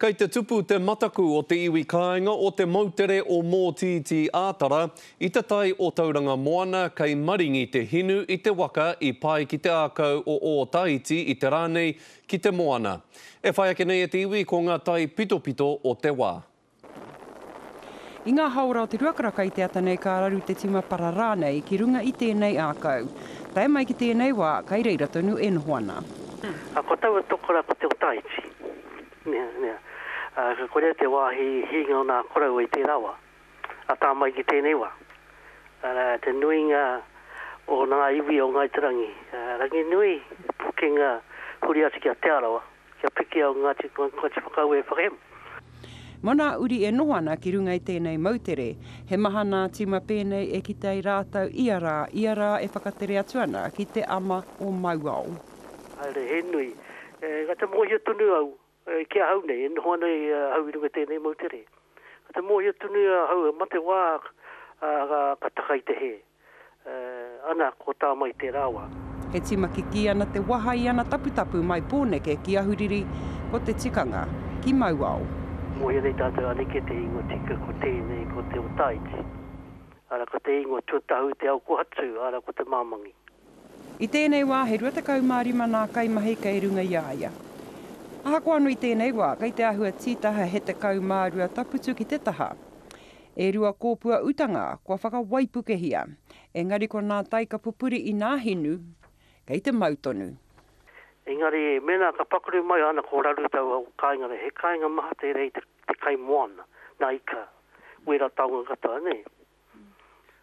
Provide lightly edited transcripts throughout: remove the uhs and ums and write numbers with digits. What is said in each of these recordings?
Kei te tupu te mataku o te iwi kāinga o te moutere o Mōtītī Ātara i te tai o Tauranga Moana kei maringi te hinu i te waka i pae ki te ākau o Ōtaiti i te rā nei ki te moana. E whai ake nei e te iwi ko ngā tai pitopito o te wā. I ngā haora o te ruakaraka i te ata nei ka raru te tima para rānei ki runga i tēnei ākau. Tae mai ki tēnei wā, kai reira tonu e noho ana. A ko taua tokora ko te Otaiti. Nea, nea. Ā, ka korea te wāhi hīnga o nā koroua i tērā wā, ā, tā mai ki tēnei wā. Arā, te nuinga o nā iwi o Ngāi Te Rangi, ā, Ranginui, pukenga huri atu ki a Te Arawa, kia piki au Ngāti, Ngāti Whakaue e whakahemo. Mō nā uri e noho ana ki runga i tēnei moutere, he maha nā tima pēnei e kite ai rātou ia rā, ia rā e whakatere atu ana ki te ama o Mauao. Haere, he nui. Ka te mōhio tonu au, ki ahau nei, e noho ana ahau i runga i tēnei moutere. Ka te mōhio tonu ahau, e mate wā ka taka i te hē. Ana, ko tā mai tērā wā. He tima kikī ana te waha i ana taputapu mai Pōneke ki Ahuriri, ko te tikanga, ki Mauao. Mōhio nei tātou aneke te ingoa tika ko tēnei, ko te Otaiti. Ara, ko te ingoa tuatahu i te ao kohatu, ara, ko te Māmangi. I tēnei wā he 25 nā kaimahi kei runga i a ia. Ahakoa anō i tēnei wā, kei te āhua tītaha he 12 taputu ki te taha. E rua kōpua utanga kua whakawaipukehia, engari ko nā tai ka pupuri i nā hinu, kei te mau tonu. Engari, mēnā ka pakaru mai ana ko raru taua kāinga nei, he kāinga maha tērā i te kai moana, nā ika, wērā taonga katoa, nē.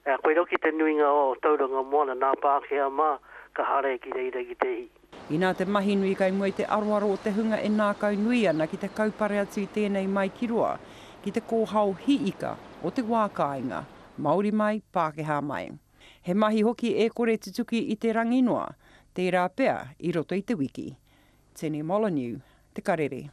Ā, koirā hoki te nuinga o Tauranga Moana, nā Pākehā mā ka haere ki reira ki te hī. Inā te mahi nui kai mua i te aroaro o te hunga e nākaunui ana ki te kaupare atu i tēnei maikiroa ki te kōhao hī ika o te wā kāinga, Māori mai, Pākehā mai. He mahi hoki e kore tutuki i te rangi noa, tērā pea i roto i te wiki. Tini Molyneux, Te Karere.